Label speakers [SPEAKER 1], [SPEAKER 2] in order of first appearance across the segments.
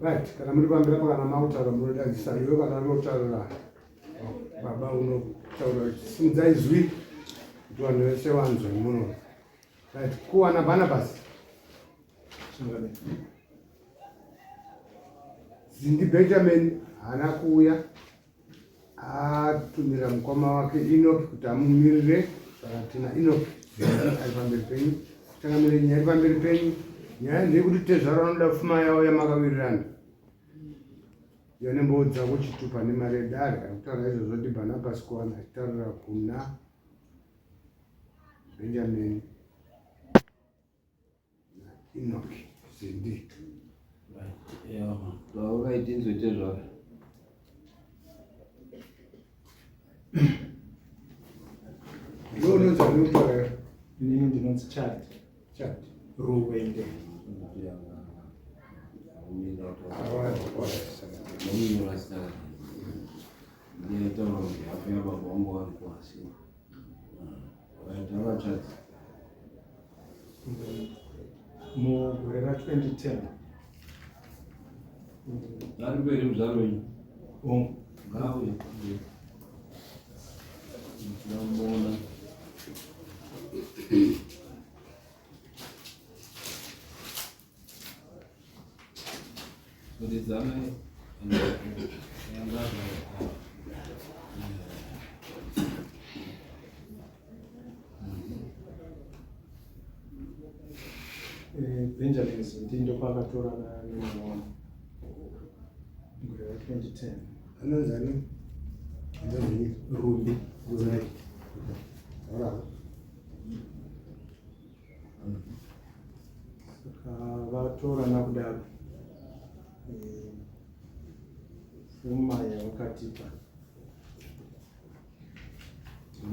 [SPEAKER 1] Right, kana muri pamberi apa kana makutaura munodadzisa iwe kana unotaura baba unotaura simudza izwi kuti vanhu vese vanzwe muno. Right, kuwana Barnabas. Zindi Benjamin haana kuuya atumira mukoma wake Enoch kuti amumirire saka tina Enoch ari pamberi penyu changamire nyaya iri pamberi penyu nyaya ndeyekuti tezvara vanoda pfuma yavo yamakawirirana iyo nemboo dzako chitupa nemari yedare akutaura izvozvo ndiBarnabas kuwana achitaurira kuna Benjamin Enoch Zindi.
[SPEAKER 2] Taurai tinzwe tezvaro.
[SPEAKER 1] Iwe unonzi ani utaura?
[SPEAKER 3] Inini ndinonzi Chad.
[SPEAKER 1] Chad.
[SPEAKER 3] Ruwende.
[SPEAKER 2] Ndinotaura kuti hafu yababa wangu vari kwasi. Vaita Chad.
[SPEAKER 3] Mugore ra 2010.
[SPEAKER 2] Ari mberi muzvaro wenyu.
[SPEAKER 3] Hongu.
[SPEAKER 2] Ngauye. Ndinomuona. Kuridzanai.
[SPEAKER 3] Benjamin Zindi ndopaakatorana nemwana wangu gore ra 2010.
[SPEAKER 1] Anonzi ani? Anonzi
[SPEAKER 3] Rumbi.
[SPEAKER 1] Rumbi. Alright.
[SPEAKER 3] Saka vatorana kudaro pfuma yavakatipa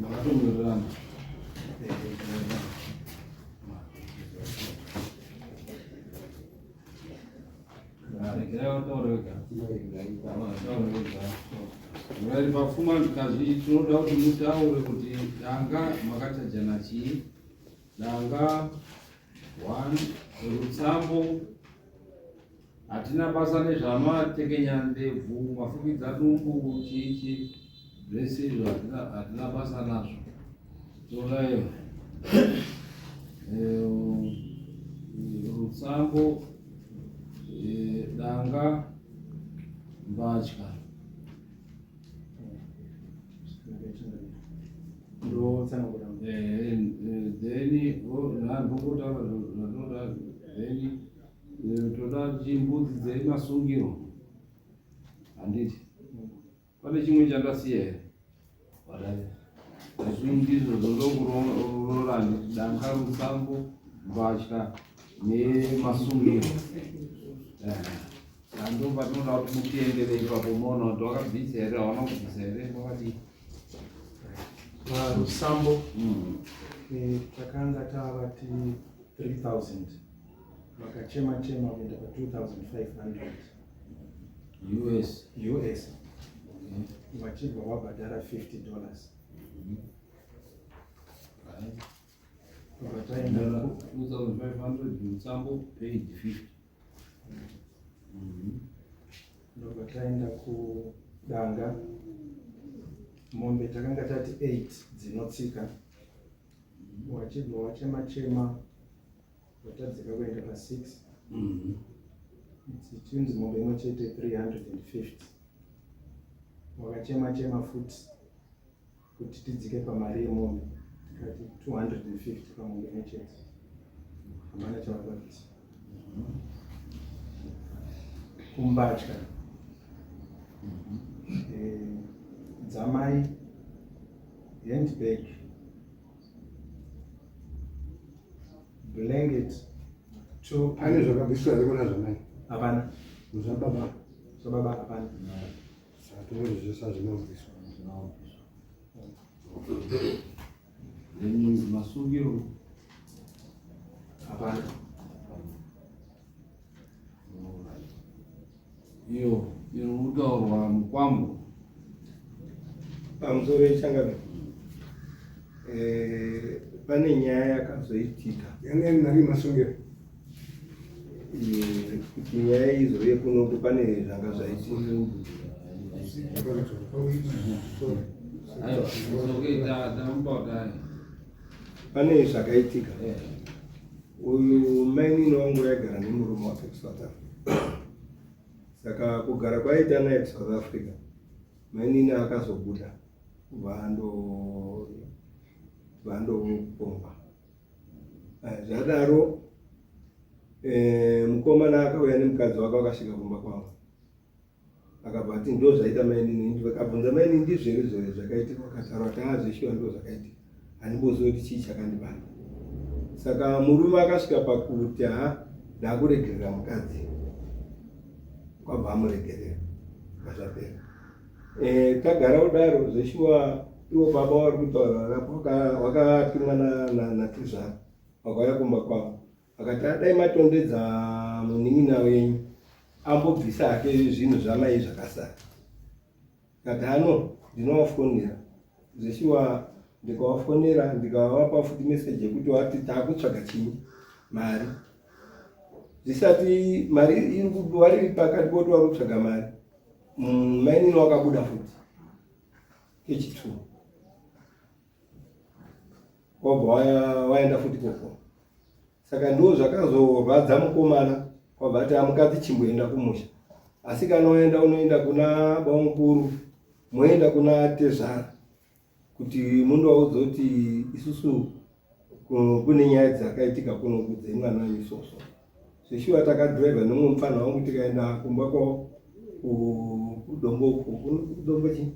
[SPEAKER 2] Makatonyorerana. Regerai vataure vega. Vataure vega. Murari pafuma kazhinji tinoda kuti mutaure kuti danga makachajana chii? Danga 1 rutsambo hatina basa nezvamatekenya ndebvu mafukidza dumbu chii chii zvese izvo hatina basa nazvo torayo eh, rutsambo eh, danga mbatya
[SPEAKER 3] ndotsanangura
[SPEAKER 2] eh, then nhandokotaura zvatoda then Toda chimbudzi dzemasungiro handiti pane chimwe chandasiya here izvi ndizvo zvondokuroora danga rusambo mbatya nemasungiro ndo patinoda kuti mutiendere ipapo moona kuti wakabvisa here hauna kubvisa here makadii
[SPEAKER 3] rusambo mm. takanga tavati 3000 Vakachema chema kuenda pa 2500
[SPEAKER 2] US.
[SPEAKER 3] US. Okay. Vachibva vabhadhara 50 dollars. Mm -hmm.
[SPEAKER 2] Right. Vataenda 2500 Mutsambo paid 50.
[SPEAKER 3] Mm -hmm. Ndobva taenda kudanga mombe takanga tati 8 dzinotsika wachibva wachema chema Vatadzika kuenda pa 6. Mhm. Dzichinzi mombe imwe chete 350. Wakachema chema futi kuti tidzike pamari yemombe tikati 250 pamombe imwe chete. Hamana chavakabvisa. Kumbatya. Eh, dzamai handbag blanket
[SPEAKER 1] to pane zvakabviswa here kuna zvamai
[SPEAKER 3] hapana
[SPEAKER 1] zvababa
[SPEAKER 3] zvababa hapana
[SPEAKER 1] saka tongoti zvese hazvina kubviswa
[SPEAKER 2] then masungiro
[SPEAKER 3] hapana
[SPEAKER 2] Iyo iri kutaurwa mukwambo.
[SPEAKER 4] Pamusoro yechangamire eh, pane nyaya yakazoitika
[SPEAKER 1] yanga iri mari yemasungiro. Kuti nyaya izouye kunoku pane zvanga zvaitika. Pane zvakaitika. Uyu mainini wangu yaigara nemurume wake kuSouth Africa. Saka kugara kwaiita naye kuSouth Africa, mainini akazobuda vandokomba. Zvadaro mukomana akauya nemukadzi wake wakasvika kumba kwangu. Akabva ati ndo zvaita mainini, vakabvunza mainini ndizvo here zvere zvakaitika, vakataura kuti haa zveshuwa ndo zvakaitika, handimbozivi kuti chii chakandibata. Saka murume akasvika pakuti ha ndakuregerera mukadzi, kwabva amuregerera zvapera. E, tagara kudaro zveshuwa ivo baba vari kutaura rapo wakatumwa natezvara vakauya kumba kwavo Akati dai matondedza munin'ina wenyu ambobvisa hake zvinhu zvamai zvakasara. Kati hano ndinovafonera zveshuwa ndikavafonera ndikavapa futi message yekuti wati takutsvaga chinyi mari zvisati mari iri vari pakati poti vari kutsvaga mari mainini wakabuda futi kechitu wabva waenda futi koko saka ndo zvakazorwadza mukomana kwabva ati amukadzi chimboenda kumusha asi kana waenda unoenda kuna bamukuru moenda kuna tezvara kuti mundovaudza kuti isusu kune nyaya dzakaitika kuno dzemwana wenyu soso zveshuwa takadriver nemumwe mupfanha wangu tikaenda kumba kwavo kudombo kudombo chii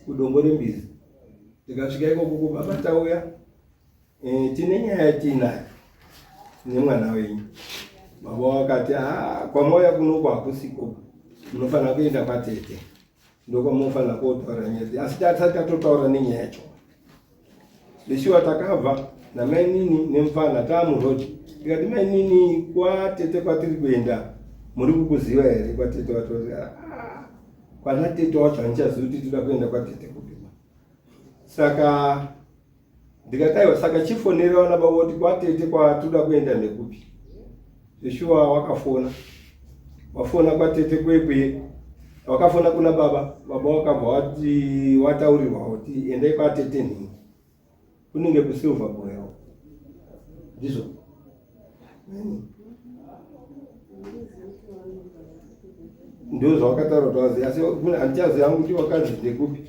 [SPEAKER 1] kudombo rembizi tikasvika ikoko kubaba tauya e, tine nyaya yatiinayo nemwana wenyu baba wakati ah, kwamauya kunoku hakusiko munofanira kuenda kwatete ndokwamunofanira kotaura nyaya asi tatisati tatotaura nenyaya yacho Zveshuwa takabva namainini nemupfanha taamuroad tikati mainini kwatete kwatiri kuenda muri kukuziva here kwatete wacho ah, kwana tete wacho handichazivi kuti tinoda kuenda kwatete kupi saka ndikati aiwa saka chifonera vana baba kuti kwatete kwatinoda kuenda ndekupi Zveshuwa wakafona wafona kwatete kwekwe wakafona kuna baba baba wakabva wati wataurirwa kuti endai kwatete nhingi kunenge kusilver boy ndizvo ndo zvawakataura kuti wazi asi handichazivi hangu kuti wakanzi ndekupi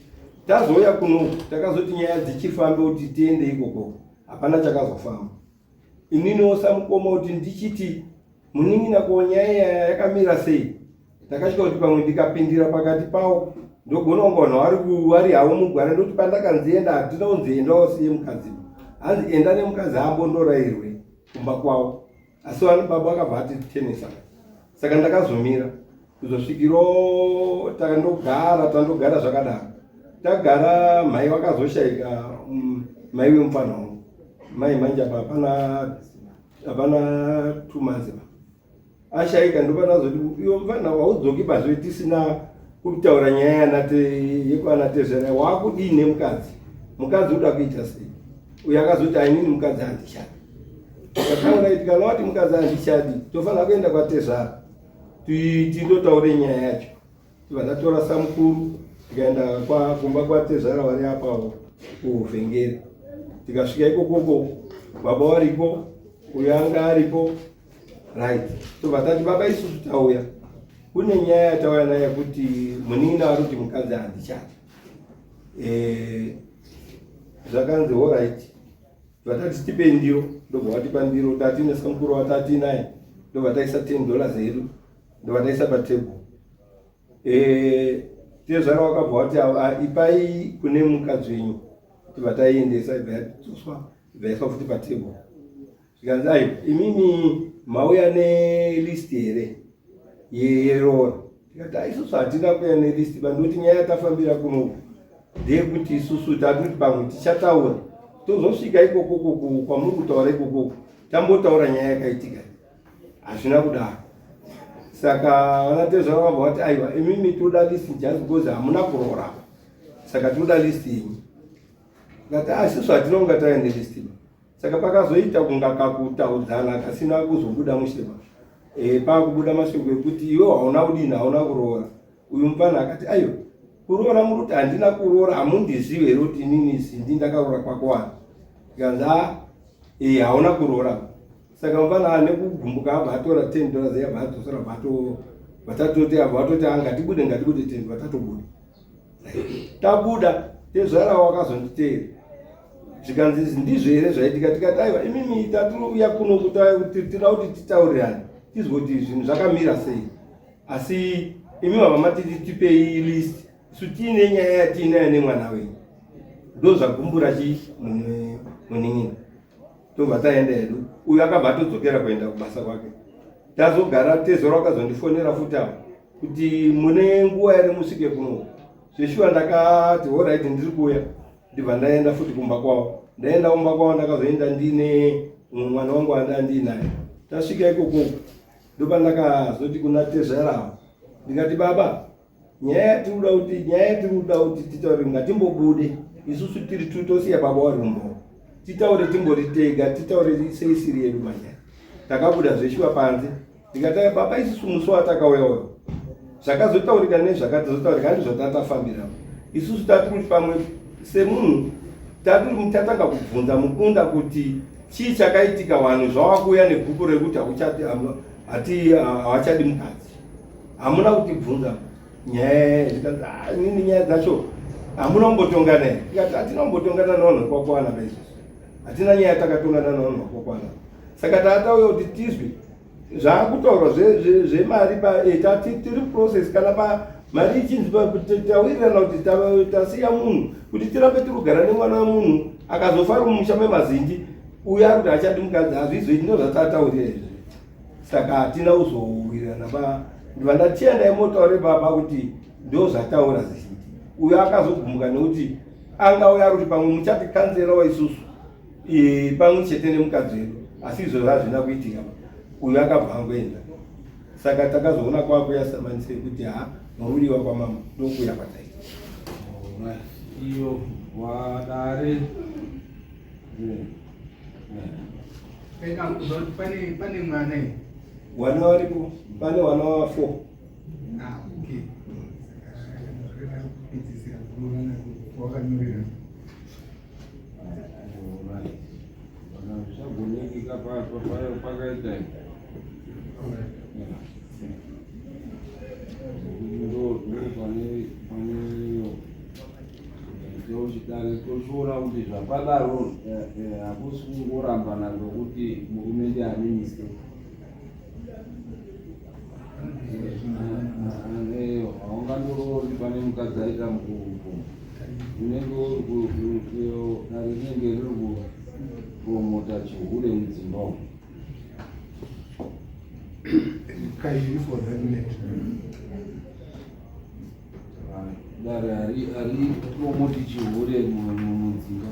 [SPEAKER 1] tazouya kuno takazoti nyaya dzichifambe kuti tiende ikoko hapana chakazofamba Ininiwo samukoma kuti ndichiti munin'ina ko nyaya iya yakamira sei ndakasvika kuti pamwe ndikapindira pakati pawo ndogona kunga vanhu vari vari havo mugwara ndoti pandakanzi enda hatina kunzi enda usiye mukadzi hanzi enda nemukadzi ambondorairwe kumba kwavo asi vanhu baba vakabva atitenesa saka ndakazomira kuzosvikiro tandogara tandogara zvakadaro tagara mhai wakazoshaika mm, mai wemupfanha wangu mai manje apa hapana hapana 2 months pa ashaika ndopanazoti iwe mupfanha waudzoki pazve tisina kutaura nyaya yanate yekwana tezvera waakudii nemukadzi mukadzi uda kuita sei uyo akazoti ainini mukadzi handichadi akataura iti kana wati mukadzi handichadi tofanira kuenda kwatezvara tindotaure nyaya yacho tibva tatora samukuru tikaenda kumba kwatezvara vari apawo kuvhengeri tikasvika ikokoko baba wariko uyo anga aripo right tobva tati baba isusu tauya kune nyaya yatauya nayo yekuti munin'ina ari kuti mukadzi handichati eh, zvakanzi horit vatati tipe ndiro ndobva vatipa ndiro tatine samukuru watatinaye ndobva taisa $10 yedu ndobva taisa patable eh, tezvara wakabva wati ipai kune mukadzi wenyu tibva taiendesa ibva yadzoswa ibva yaiswa futi patable zvikanzi aiwa imimi mauya nelist here yeroora tikati ah, isusu hatina kuya nelist bandoti nyaya yatafambira kunoku ndeyekuti isusu tatoti pamwe tichataura tozosvika ikokoko kwamuri kutaura ikokoko tambotaura nyaya yakaitika hazvina kudaro saka vanatezvara vabva vati aiwa imimi toda list just because hamuna kuroora saka toda list yenyu tikati ah, isusu hatina kunga tauya nelist saka pakazoita kunga kakutaudzana kasina kuzobuda mushe ba.
[SPEAKER 4] e, pakubuda mashoko ekuti iwe hauna kudini hauna kuroora uyu mupfana akati aiwa kuroora muri kuti handina kuroora hamundizivi here kuti inini zindi ndakaroora kwakwana tikanzi a e hauna kuroora saka mupfana ane kugumbuka abva atora 10 dollars yabva adzosera vatototi abva vatoti a ngatibude ngatibude 10 vatatobuda tabuda tezvara wakazonditeera zvikanzi ndizvo here zvaitika tikati aiwa imimi tatiuya kuno kuti tinoda kuti titaurirane tizwe kuti zvinhu zvakamira sei asi imi mama matiti tipei list isu tiine nyaya yatiinayo nemwana wenyu ndozvagumbura chi munin'ina tobva taenda hedu uyu akabva atodzokera kuenda kubasa kwake tazogara tezora wakazondifonera futi ava kuti mune nguva here musvike kuno zveshuwa ndakati horaiti ndiri kuuya ndibva ndaenda futi kumba kwavo ndaenda kumba kwavo ndakazoenda ndine mumwe mwana wangu andandiinaye tasvika ikoko ndopandakazoti kuna tezvara avo ndikati baba nyaya yatiri kuti nyaya yatiri kuda kuti titaure ngatimbobude isusu tiri tu tosiya baba wari umbo titaure timbori tega titaure seisiri yedu manyaya takabuda zveshuwa panze ndikati baba isusu musi watakauya uyo zvakazotaurika nezvakatozotaurika handi zvatatafambira isusu tatiri kuti pamwe semunhu tatiri tatanga kubvunza mukunda kuti chii chakaitika vanhu zvavakuuya nebhuku rekuti hauchati havachadi mukadzi hamuna kutibvunza nyaya zvikanzi ah, inini nyaya dzacho hamuna kumbotongana here tikati hatina kumbotongana navanhu vekwakwana vaizvozvo hatina nyaya takatongana navanhu vakwakwana saka taatauya kuti tizwe zvaakutaurwa zvemari eh, tati tiri process kana pa mari ichinzi tawirirana kuti tasiya munhu kuti tirambe tiri kugara nemwana wemunhu akazofa ari mumusha memazindi uyo ari kuti achadi mukadzi hazvizoiti ndozvatataurira izvi saka hatina kuzowirirana ba ndibva ndatiendai motaure baba kuti ndozvataura zizhinji uyo akazogumuka nekuti angauya ari kuti pamwe muchatikanzerawo isusu e, pamwe chete nemukadzi wedu asi izvozvo hazvina kuitika uyo akabva angoenda saka takazoona kwakuya samanise kuti ha maudiwa kwamama ndokuya kwataita
[SPEAKER 2] iyo wadare
[SPEAKER 1] pane mwana here
[SPEAKER 4] wana waripo pane wana wa 4
[SPEAKER 1] ah, okay. wakanyorera
[SPEAKER 2] zvichagonekika pakaita ndo Tochidare tochiona kuti zvapadaro eh, eh, hakusi kungorambana kwekuti murume ndiye ane mistake. Eh, haungandoroori pane mukadzi aita mukuku unenge uri dare rinenge riri kupromota chihure mudzimba umu.
[SPEAKER 1] Kairi for that matter.
[SPEAKER 2] Dare haripromoti chihure mudzimba.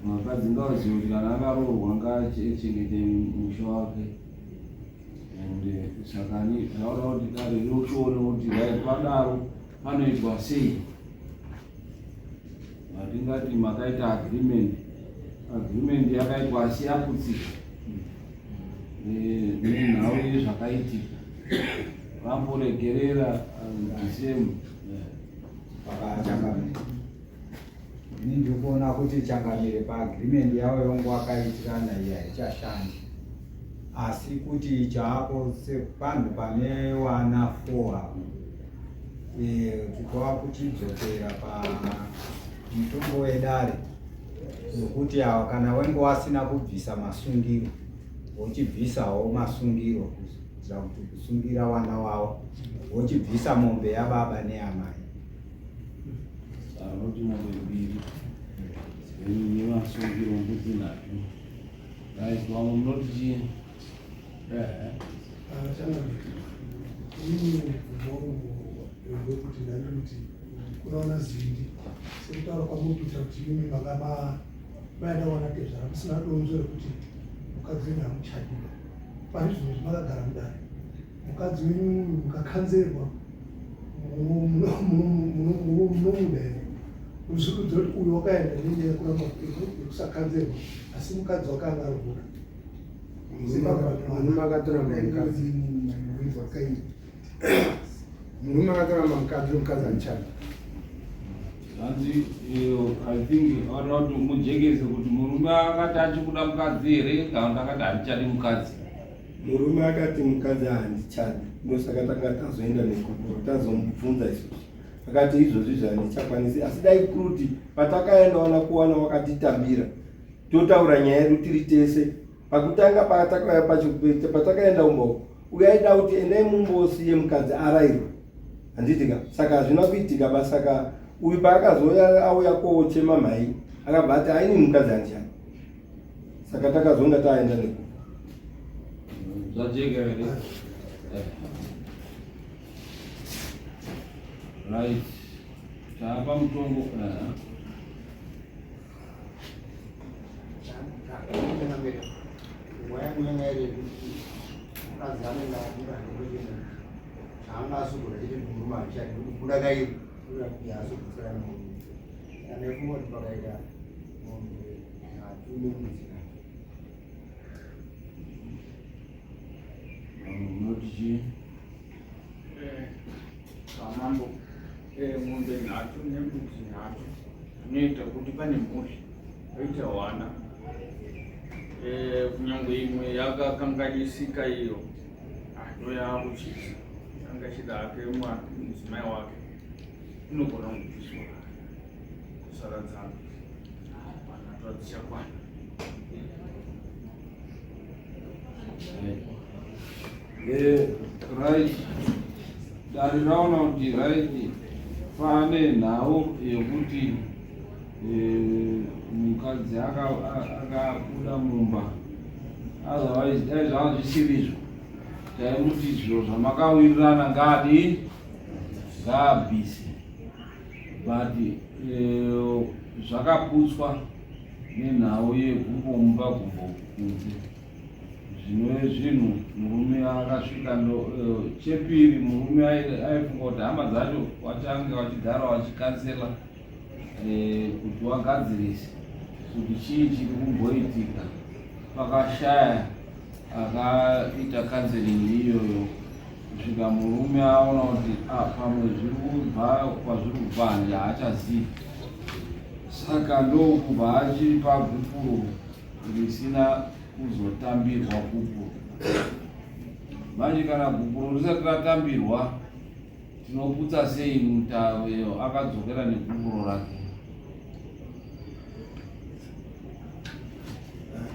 [SPEAKER 2] Mukadzi ngaazive kuti kana akaroorwa ngaachengete musha wake. And saka zvauda kuti dare rochione kuti right padaro panoitwa sei. Hatingati makaita agreement. Agreement yakaitwa asi yaputsika. Nenhau yezvakaitika. Vamboregerera the same.
[SPEAKER 5] Pakachangamire. Ini ndiri kuona kuti changamire paagreement yavo yongo wakaitirana iyi haichashandi. Asi kuti chaapo sepanhu pane wana 4 apo. Eh, tikawa kuchidzokera pamutongo wedare nokuti awa kana wenge wasina kubvisa masungiro wochibvisawo masungiro kuitira kuti kusungira wana wavo wochibvisa mombe yababa neyamai
[SPEAKER 2] anoti mombe mbiri nemasungiro mbudzi nhatu right vamwe munoti chii
[SPEAKER 6] Inini mubvunzo wangu wekuti ndandikuti kunaona zindi sekutaura kwamuri kuita kuti imimi manga maenda wana tezvara musina donzvo rekuti mukadzi wenyu hamuchadiwa pari zvino izvi makagara mudare mukadzi wenyu mukakanzerwa munomuda here muzviudza kuti uyu wakaenda nenyaya yekuramba yekusakanzerwa asi mukadzi wakanga arikuda
[SPEAKER 1] Murume akatora mukadzi. kuinzwa kaini murume akatoramba mukadzi mukadzi handichadi
[SPEAKER 2] Hanzi I think vanoda kuti mujekese kuti murume akati achikuda mukadzi here kana kuti akati handichadi mukadzi.
[SPEAKER 4] Murume akati mukadzi handichadi, ndosaka tanga tazoenda nekupuro tazomubvunza isusu akati izvozvi zvandichakwanisi, asi dai kuti patakaenda wana kuwana wakatitambira totaura nyaya yedu tiri tese. Pakutanga patakauya pacho patakaenda kumba uko uyo aida kuti endai mumbosiye mukadzi arairwe handiti ka, saka hazvina kuitika ba. Saka uyu paakazouya auya kochema mhai akabva ati aini mukadzi handichadi, saka takazonga taenda neku
[SPEAKER 2] Zvajeka here? Right. Taapa mutongo.
[SPEAKER 1] Nguva yangu yanga iri yekuti mukadzi anenge abuda nekuti chaanga asugura chete murume hachadi kubuda kairi kuti asugutsira nemurume. Saka ndaifunga kuti pakaita mombe nhatu nembudzi nhatu.
[SPEAKER 2] Munoti chii?
[SPEAKER 7] Samambo, mombe nhatu nembudzi nhatu zvinoita kuti pane mhuri paita hwana, kunyangwe imwe yakakanganisika iyo ndoyaakuchisa anga achida hake mwana mudzimai wake inogona kubviswa kusara dzangu nhatu hadzichakwana.
[SPEAKER 2] Right. Dare raona kuti right pane nhau yekuti mukadzi akabuda mumba, otherwise dai zvanga zvisirizvo taimuti zviro zvamakawirirana ngaadi ngaabvise, but zvakaputswa nenhau yegumbo mumba gumbo kunze. Zvinove zvinhu murume akasvika ndo chepiri murume aifunga kuti hama dzacho vachange vachigara vachikansela kuti wagadzirise kuti chii chiri kumboitika. Pakashaya akaita counseling iyoyo kusvika murume aona kuti pamwe zviri kubva kwazviri kubva handi haachazivi, saka ndokubva achipa gupuro risina kuzotambirwa gupuro. Manje kana gupuro risati ratambirwa tinoputsa sei mutaveyo akadzokera negupuro rake?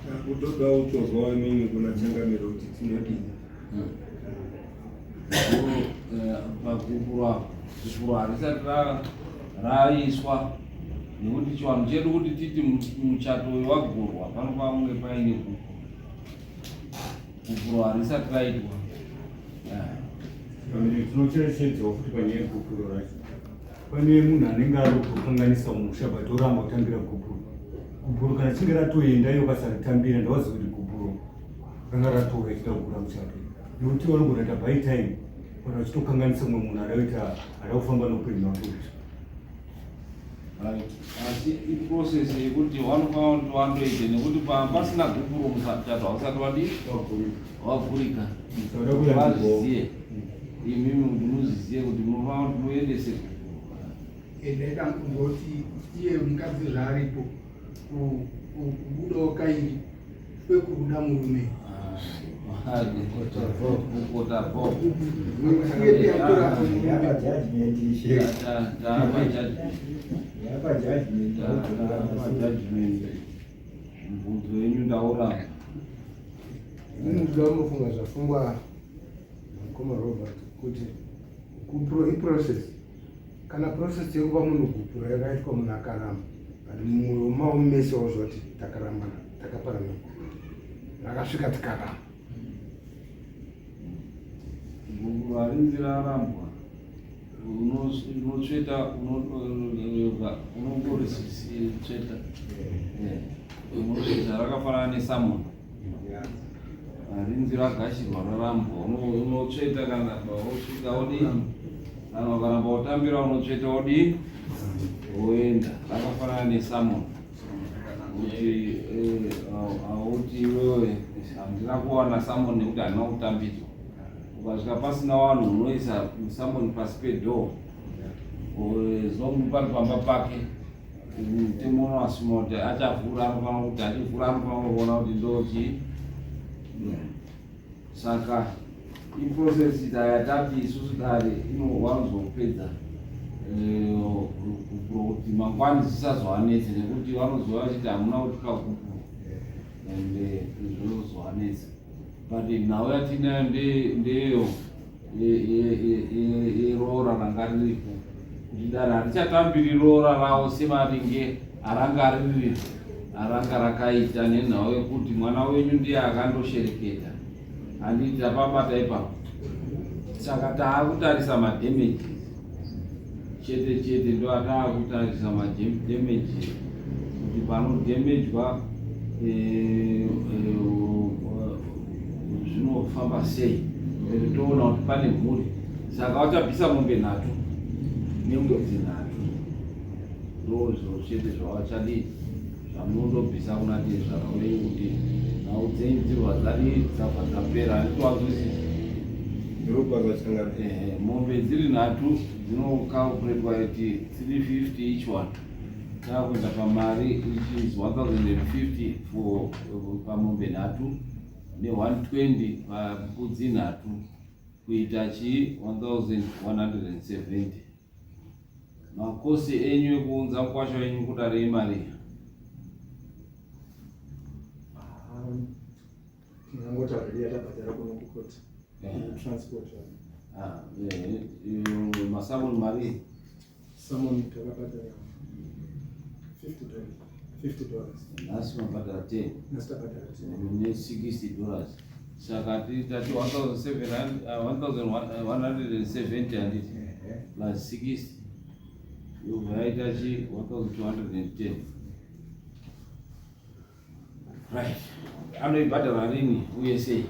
[SPEAKER 4] Takutoda kutozwa imimi kuna changamire kuti tinodii.
[SPEAKER 2] Pagupuro apo gupuro harisati raiswa nekuti chivanhu chedu kuti titi muchato uyu wagurwa panofanira kunge paine gupuro. Gupuro harisati raitwa.
[SPEAKER 8] Tinocherechedzawo futi panyaya yegupuro racho, pane munhu anenge ari kutokanganisa musha but oramba kutambira gupuro. Gupuro kana chinge ratoenda iyo ukasaritambira ndawaziva kuti gupuro ranga ratouya ichida kugura muchato, nekuti vanogona kuita by time kana vachitokanganisa mumwe munhu ada kuita ada kufamba noupenyu hwake utsva.
[SPEAKER 2] Right. Asi iprocess yekuti wanofanira kuti wandoite nekuti pasina gupuro muchato hausati wadii wagurika. Vazviziye imimi kuti muzviziye kuti munofanira kuti muendese gupuro.
[SPEAKER 1] Ndaida kungoti iye mukadzi zvaaripo kubudawo kairi kwekuda murume.
[SPEAKER 2] Kukota bo.
[SPEAKER 5] Yapa judgment ishe.
[SPEAKER 2] Taapa judgment.
[SPEAKER 5] Yapa judgment.
[SPEAKER 2] Taapa judgment. Mubvunzo yenyu ndauramba.
[SPEAKER 1] Inini ndoda kumbofunga zvafungwa namukoma Robert kuti gupuro iprocess. Kana process yekupa munhu gupuro yakaitwa munhu akaramba, but mumwoyo mavo mese wazwa kuti takarambana, takaparana, rakasvika tikaramba.
[SPEAKER 2] Gupuro harinzi rarambwa, unotsveta unongorisitsveta unotsveta rakafanana nesamona, harinzi ragashirwa rarambwa, unotsveta kana wosvika wodii, kana ukaramba utambira unotsveta wodii woenda, rakafanana nesamona kuti hauti iwewe handina kuwana samoni nekuti handina kutambidzwa. Ukasvika pasina vanhu unoisa summon pasi pedhoo zomupari pamba pake mutemo unoasuma kuti achavhura anofanira kuti achivhura anofanira kuona kuti ndochi saka iprocess yatati isusu dare inowanzopedza eh, gupuro kuti mangwani zvisazoanetse nekuti vanozova vachiti hamuna kutipa gupuro and eh, zvinozovanetsa but nhau yatinayo ndeyo yeroora ranga riripo kuti dare harichatambiri roora ravo semaringe aranga riri aranga rakaita nenhau yekuti mwana wenyu ndiye akandoshereketa handiti tapabata ipapo saka taakutarisa madamages chete chete ndo ataakutarisa madamages kuti panodamejwa eh, eh, zvinofamba sei ende toona kuti pane mhuri saka vachabvisa mombe nhatu nembudzi nhatu ndo zviro chete zvavachadii zvamunondobvisa kuna tezvara wenyu kuti nhau dzenyu dzibva dzadii dzabva dzapera handitowanzwisisi mombe dziri nhatu dzinokalkuletwa iti 350 each one takuenda pamari which is 1050 for pamombe nhatu ne120 pambudzi nhatu kuita chii 1170 Makosi enyu ekuunza mukwasha wenyu kudare imari.
[SPEAKER 3] Tingangotaura iya tabhadhara kuno kukoti. Transport.
[SPEAKER 2] Ah, eh, eh, masamon mari.
[SPEAKER 3] Samon takabhadhara $50. $50.
[SPEAKER 2] Nhasi mabhadhara 10.
[SPEAKER 3] Nhasi tabhadhara 10.
[SPEAKER 2] Ne $60. Saka tati 1170 handiti plus 60 yobva yaita chi 1210. Right. Anoibhadhara rini uye sei?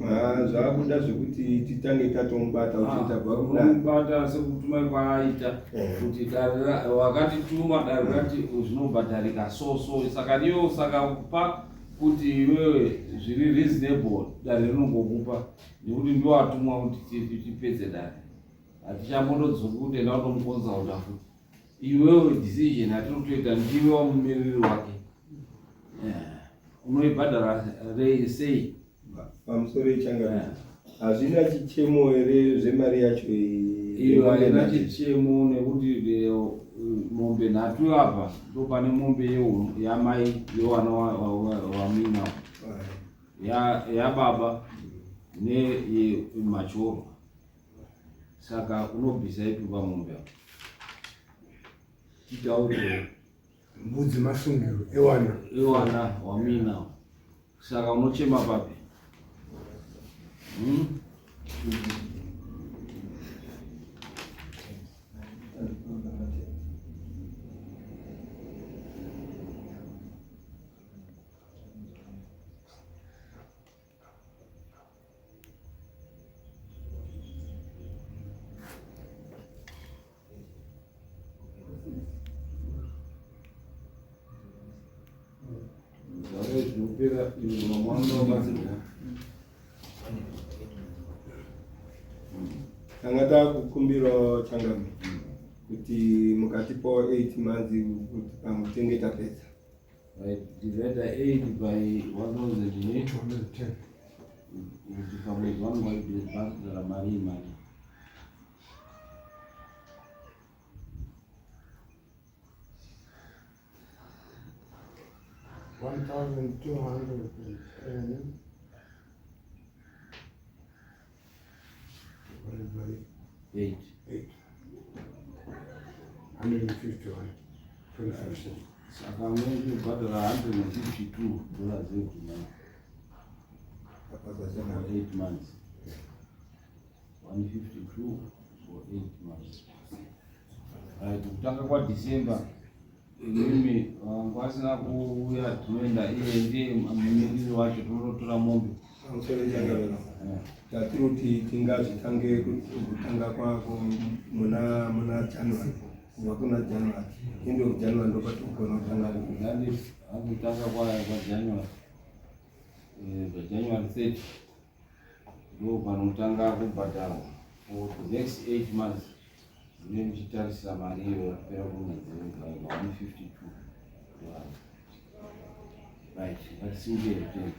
[SPEAKER 4] Ah, zvakuda zvekuti titange tatomubata kuti ah, tabva
[SPEAKER 2] kunamubata sekutuma kwaaita eh. kuti dare wakatituma dare rati zvinobhadharika so so saka niyo saka kupa kuti iwewe zviri reasonable dare rinongokupa nekuti ndiwo atumwa kuti tipedze dare hatichambondodzoki kuti enda utomukonzauta futi iwewe decision yatiri kutoita ndiwe wamumiriri wake unoibhadhara rei sei
[SPEAKER 4] pamusoro yechanga hazvina chichemo here zvemari yacho
[SPEAKER 2] iyo haina chichemo nekuti eh, mombe nhatu apa ndopane mombe yamai yewana wamina yababa neyemachoro saka unobvisa ipi pamombe apa titaurire
[SPEAKER 1] mbudzi masungiro ewana
[SPEAKER 2] ewana wamuinawo saka unochema papi hmm?
[SPEAKER 4] Tanga takukumbirawo changami kuti mukatipawo 8 months kuti pamwe tenge tapedza.
[SPEAKER 2] Right, divide 8 by 1210. Kuti pamwedzi vanenge vachibhadhara mari imari.
[SPEAKER 1] $1,210 divided by
[SPEAKER 2] 8.
[SPEAKER 1] 8. 151. 25 cents.
[SPEAKER 2] Saka munenge kubhadhara 152 dollars every month. For 8 months. 152 for 8 months. Right, kutanga kwaDecember imimi vangu vasina kuuya tinoenda iye ndiye mumiriri wacho tonotora mombe
[SPEAKER 4] Pamusoro changamira. Tatiri kuti tingazvitange kutanga kwako muna muna January. Kubva kuna January. End of January ndopatinogona kutanga
[SPEAKER 2] ngandi akutanga kwa kwa January. Eh, January 30. Ndo panotanga kubhadharwa for the next 8 months. Mune muchitarisira mari iyoyo kupera kwemwedzi wega wega 152 dollars. Right, ngatisimukei tende.